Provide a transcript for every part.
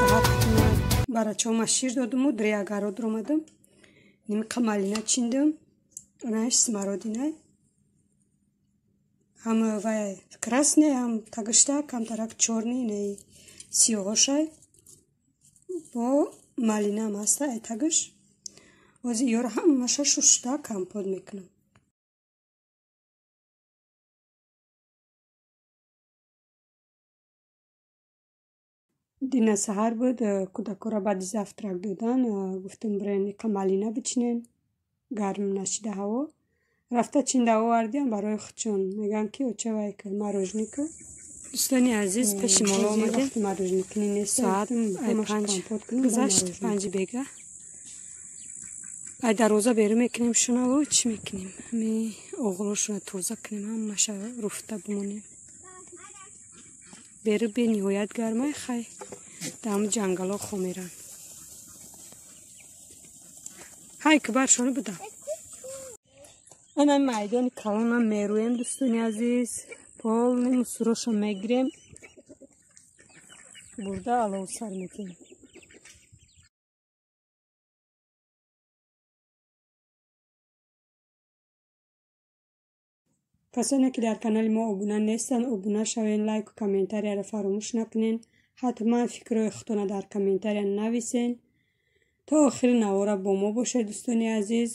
Саҳар барачома шир додуму дриагарод ромадам. Нимқа малина чиндам. Онааш смородина. Ҳам вай красный, ҳам тагишта, камтарак чёрный, не сиёҳошай. Бо малинаам ҳаста ай тагиш. Ози ёро ҳамаша шушта компот мекунам. Дина саҳар буд, кӯдакҳоро баъди завтрак додан, гуфтам бирен иқа малина бичинен, гарм нашида ҳаво. Рафта чинда овардиам барои худшон. Мегӯянд ки оча вай ка мороженое ка. Дӯстони азиз, пеши мола омадем. Мороженое кунӣ нест. Соат 5 гузашт, 5 бега. Ай дарвоза берун мекунем шунаву чӣ мекунем? Ҳами оғлошона тоза кунем, ҳамаша руфта бимонем. Беру бениҳоят гармай, хай дар ҳами ҷангало хомеранд. Ҳай ки баршона будам. Ана майдони калонам мерӯем, дӯстони азиз. Полни мусурошо мегирем, бурда аловсар мекунем. Касоне ки дар канали мо обуна нестанд, обуна шавен, лайку комментарияро фаромӯш накунен. Ҳатман фикрҳои худтонро дар комментария нависен. То охири навора бо мо бошед, дӯстони азиз.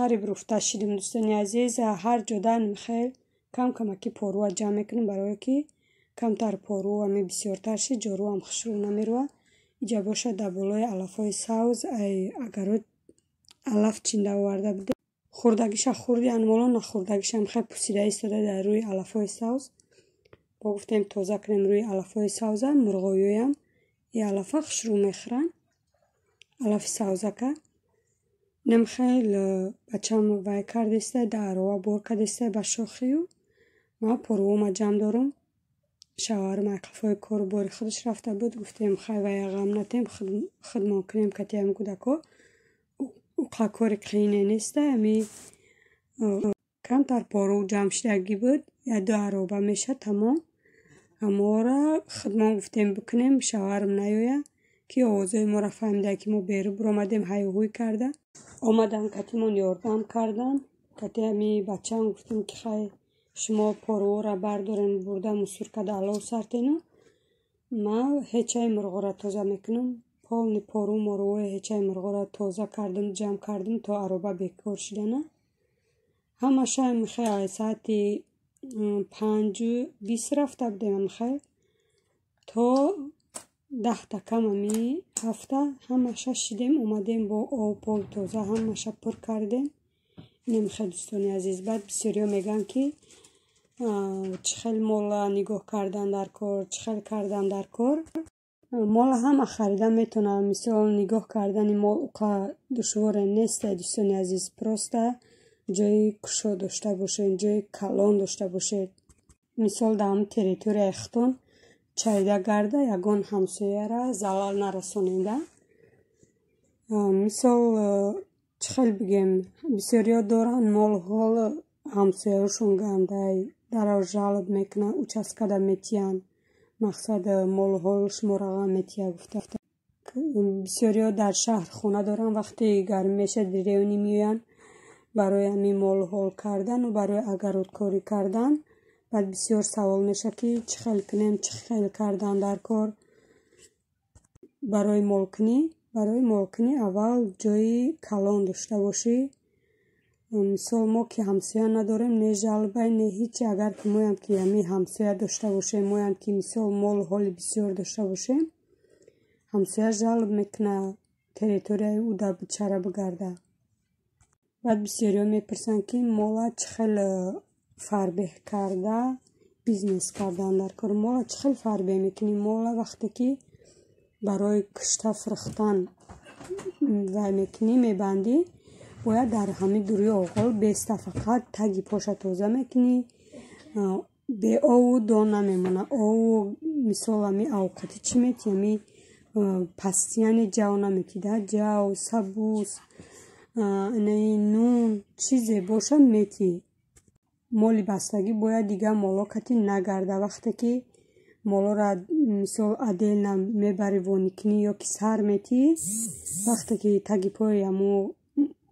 Қариб руфта шидем, дӯстони азиз. Ҳар ҷода хел кам камаки поруа ҷамъ мекунем, барое ки камтар пору ами бисёртар шид, ҷоруам хушрӯ намерӯа. Иҷа бошад дар болои алафҳои савз, ай агаро алаф чинда оварда будем. Хурдагиша хурдиан моло, нахурдагишам хел пусида истода дар рӯи алафҳои савз. Бо гуфтем тоза кунем рӯи алафҳои савза, мурғоёям и алафа хушрӯ мехӯранд, алафи савзака. Инам хел бачам вай кардеста, дар арова бор кардеста ба шохию. Ман порувома ҷамъ дорум. Шавҳарам қафои кору бори худаш рафта буд. Гуфтем хай вая ғам натем, худмон кунем катиам кӯдако. Уқа кори қиине неста, ами камтар пору ҷамъ шидагӣ буд, як ду ароба меша тамом. Ҳамора худмон гуфтем бикунем, шавҳарам наёя, ки овозои моро фаҳмида ки мо берун биромадем, ҳайҳӯй карда. Омадан катимон ёрдам кардан. Кати ами бачаам гуфтем ки хай шумо порувора бардорен, бурда мусур карда алов сартену. Ман ҳечаи мурғоро тоза мекунам. Полни пору морувои ҳечаи мурғоро тоза кардам, ҷамъ кардам то ароба бекор шидана. Ҳамаша михай соати 5:20 рафта будем, михай то 10 кам ами ҳафта ҳамаша шидем, омадем бо об пол тоза ҳамаша пур кардем. Инам хел дӯстони азиз. Баъд бисёриҳо мегӯянд ки чӣ хел мола нигоҳ кардан дар кор, чӣ хел кардан дар кор. Мола ҳама харида метавонад, мисол нигоҳ кардани мол уқа душворе нест, дӯстони азиз. Просто Ҷои кушод дошта бошед, ҷои калон дошта бошед. Мисол, дар ҳамн территорияи худтон чарида гарда, ягон ҳамсояра залал нарасонеда. Мисол, чӣ хел бигем, бисёриҳо доранд молу-ҳол, ҳамсояҳошон гандай, дарав жалоб мекунанд, участкада метиҳанд. Мақсад, молу-ҳол шуморо ғам метиҳад гуфта. Бисёриҳо дар шаҳр хона доранд, вақте гармӣ мешавад, деревни меоянд барои ҳамин молу-ҳол кардану барои огородкорӣ кардан. Баъд бисёр савол мешавад, ки чӣ хел кунем, чӣ хел кардан дар кор барои молкунӣ. Барои молкунӣ аввал ҷои калон дошта бошӣ. Мисол, мо ки ҳамсоя надорем, не жалоба, не ҳичи. Агар ки моям ки ҳамин ҳамсоя дошта бошем, моям ки, мисол, молу ҳоли бисёр дошта бошем, ҳамсоя жалоб мекунад, территорияи ӯ дар бичара бигарда. Баъд бисёриҳо мепурсанд, ки мола чӣ хел фарбеҳ карда бизнес кардан дар кор. Мола чӣ хел фарбеҳ мекунӣ? Мола вақте ки барои кушта фурӯхтан вай мекунӣ, мебандӣ, бояд дар ҳамин дури оғол беста, фақат таги поша тоза мекунӣ, беову дон намемонад. Ову, мисол, ҳами авқоти чӣ метиҳ, ҳами постоянно ҷав наметиҳ, ҷав, сабуз, инаи нун, чизе боша метиҳ. Моли бастагӣ бояд дигар моло кати нагарда. Вақте ки молоро, мисол, отдельно мебарӣ, воникунӣ ё ки сар метиҳӣ, вақте ки таги пои ҳамо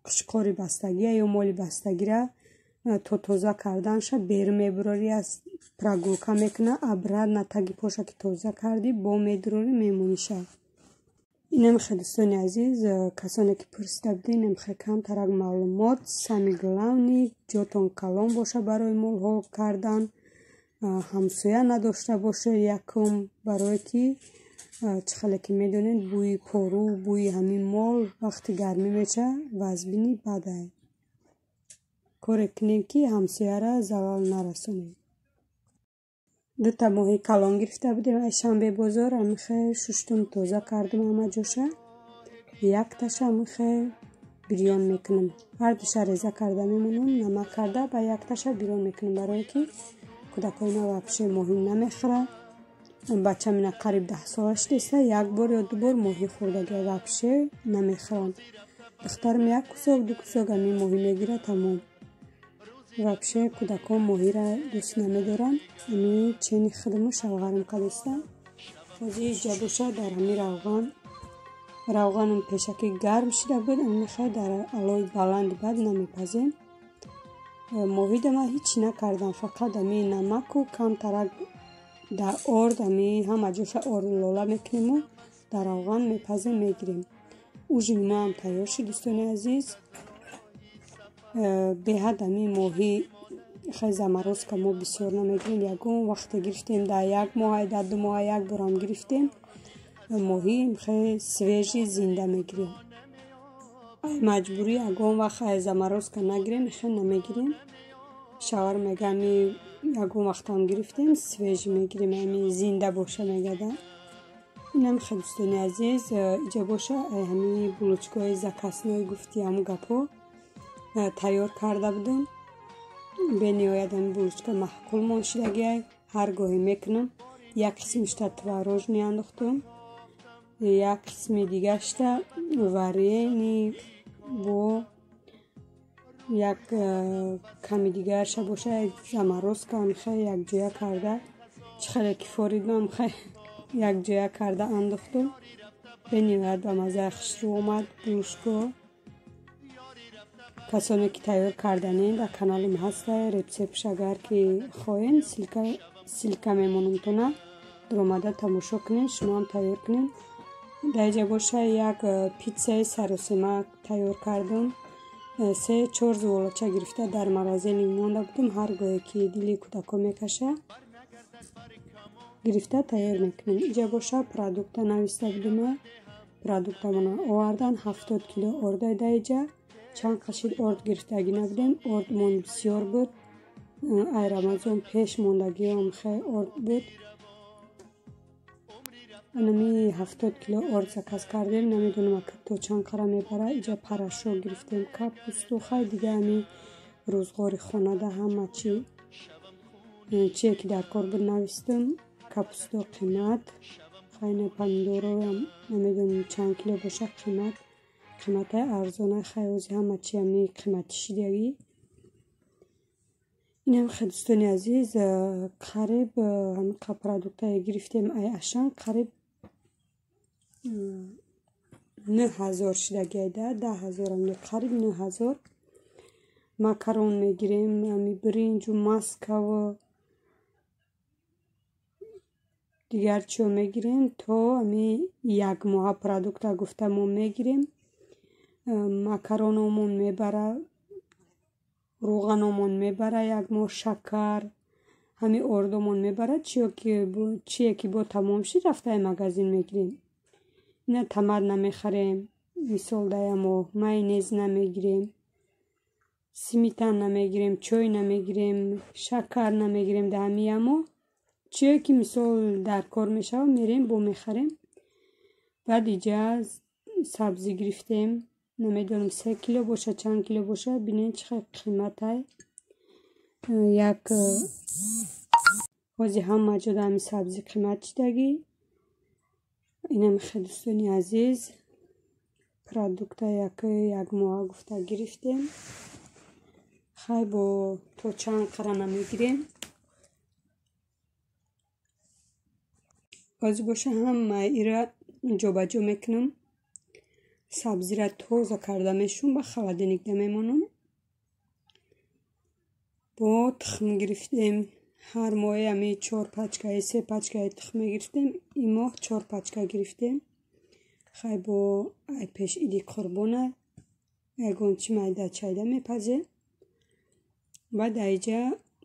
қушқори бастагия ё моли бастагира то тоза карданша берун мебурорӣ, аз прогулка мекунад, обратно таги поша ки тоза кардӣ, бо медурорӣ, мемониша. Инамихе, дӯстони азиз, касоне ки пурсида будед, инамихе камтарак маълумот. Самый главный, ҷотон калон боша барои молҳол кардан, ҳамсоя надошта бошед якум, барое ки, чӣ хеле ки медонед, бӯи пору, бӯи ҳамин мол вақти гармӣ мешавад, вазбини бадай. Коре кунем, ки ҳамсояра залал нарасонем. Дута моҳи калон гирифта будем аз Шанбе бозор, ҳамихе шуштум, тоза кардум ҳама ҷоша. Якташа ҳамихе бирён мекунам. Ҳардуша реза карда мемонам, намак карда, ба якташа бирён мекунам, барое ки кӯдакои ма вообще моҳӣ намехӯрад. Бачам ина қариб 10 сола шудеста, як бор ё ду бор моҳӣ хӯрдагия, вообще намехӯранд. Духтарам як кусок, ду кусок ҳамин моҳӣ мегирад, тамом. Вообще кӯдакон моҳиро дӯст намедоранд. Ами чени худаму шавғарам кадеста. Ҳозир иҷа боша, дар ҳамин равған, равғанам пешакӣ гарм шуда буд, мехоҳ дар алои баланди бад намепазем. Моҳида ман ҳеҷ накардам, фақат ами намаку камтарак дар орд, ами ҳама ҷоша орд лола мекунему дар равған мепазем, мегирем. Ужини маам тайёр шуд, дӯстони азиз. Беҳад ами моҳӣ хеле заморозка мо бисёр намегирем. Ягон вақте гирифтем, дар як моҳа, дар 2 моҳа як борам гирифтем. Моҳӣ хеле свежий, зинда мегирем. Ай маҷбурӣ ягон вақт ай заморозка нагирем, хеле намегирем. Шавҳар мега, ами ягон вақтам гирифтем, свежий мегирем, ами зинда боша мегада. Инам хеле, дӯстони азиз, иҷа боша, ҳамин булочкаҳои заказной гуфти, ҳамун гапҳо тайёр карда будем. Бениҳоят ҳамин булочка маъқулмон шудагиай, ҳар гоҳе мекунам. Як қисмишта творожный андохтум, як қисми дигашта варени, бо як ками дигарша боша заморозка хеле якҷоя карда, чӣ хеле ки форидмам, якҷоя карда андохтум. Бениҳоят ба маззаи хушрӯ омад булочко. Касоне ки тайёр карданед, дар каналам ҳаста рецептш, агар ки хоҳед, ссылка мемонамтона, дуромада тамошо кунед, шумоам тайёр кунед. Дар инҷа боша, як питсаи саросема тайёр кардам. Се чор зуволача гирифта, дар морозильник монда будам. Ҳар гоҳе ки дили кӯдако мекаша, гирифта тайёр мекунем. Инҷа боша, продукта нависта будума, продуктамона овардан. 70 кило орда. Дар инҷа чанд қашид орд гирифтагӣ набудем, ордмон бисёр буд. Ай Рамазон пеш мондагиам хеле орд буд. Анами 70 кило орд заказ кардем, намедонам то чанд қара мебара. Иҷа порошок гирифтем, капусту, хай, дига ами Рӯзғори хонада ҳама чӣ чие ки дар кор буд навистам. Капусто қимат, хайна помидороам намедонам чанд кило боша, қимат, қиматаи арзона. Хай, ҳози ҳама чи ами қиматӣ шидагӣ. Инам хе, дӯстони азиз, қариб ҳамиқа продуктае гирифтем ай Ашан, қариб 9000 шидагиайда, 10 000-ам, қариб 9000. Макарон мегирем, ами биринҷу маскаву дигар чиё мегирем, то ами як моҳа продукта гуфта мо мегирем. Макарономон мебара, рӯғаномон мебара як моҳ, шакар, ҳами ордомон мебара. Чие ки бо тамом шид, рафтаи магазин мегирем. Ина томат намехарем, мисол, да як моҳ майонез намегирем, сметан намегирем, чой намегирем, шакар намегирем да ҳами як моҳ. Чие ки, мисол, дар кор мешавад, мерем, бо мехарем. Баъд иҷа сабзӣ гирифтем, намедонам, 3 кило боша, чанд кило боша. Бинед, чӣ қадр қиматай. Як ҳози ҳама ҷода ҳами сабзӣ қимат шидагӣ. Инам хе, дӯстони азиз, продукта як моҳа гуфта гирифтем. Хай, бо то чанд қара намегирем. Ҳозир боша ҳамаи ира ҷобаҷо мекунам. Сабзира тоза карда мешум, ба холодильникда мемонам. Бо тухм гирифтем. Ҳар моҳе ами чор пачкаи, се пачкаи тухм мегирифтем, ин моҳ чор пачка гирифтем. Хай, бо ай пеш Иди Қурбона ягон чи майда чайда мепазем. Баъд аиҷа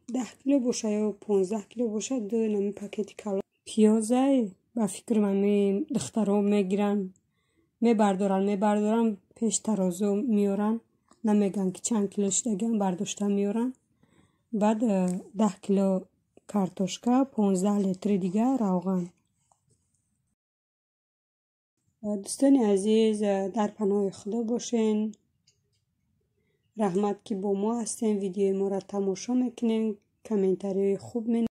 10 кило боша ё 15 кило боша, ду нами пакети калон пиёзай. Ба фикрам, ами духтаро мегиранд, мебардоранд, мебардоранд, пеш тарозу меоранд, намегӯянд ки чанд кило шидагиам, бардошта меоранд. Баъд 10 кило картошка, 15 литри дига равған. Дӯстони азиз, дар паноҳи Худо бошен. Раҳмат, ки бо мо ҳастем, видеои моро тамошо мекунем, комментариҳои хуб.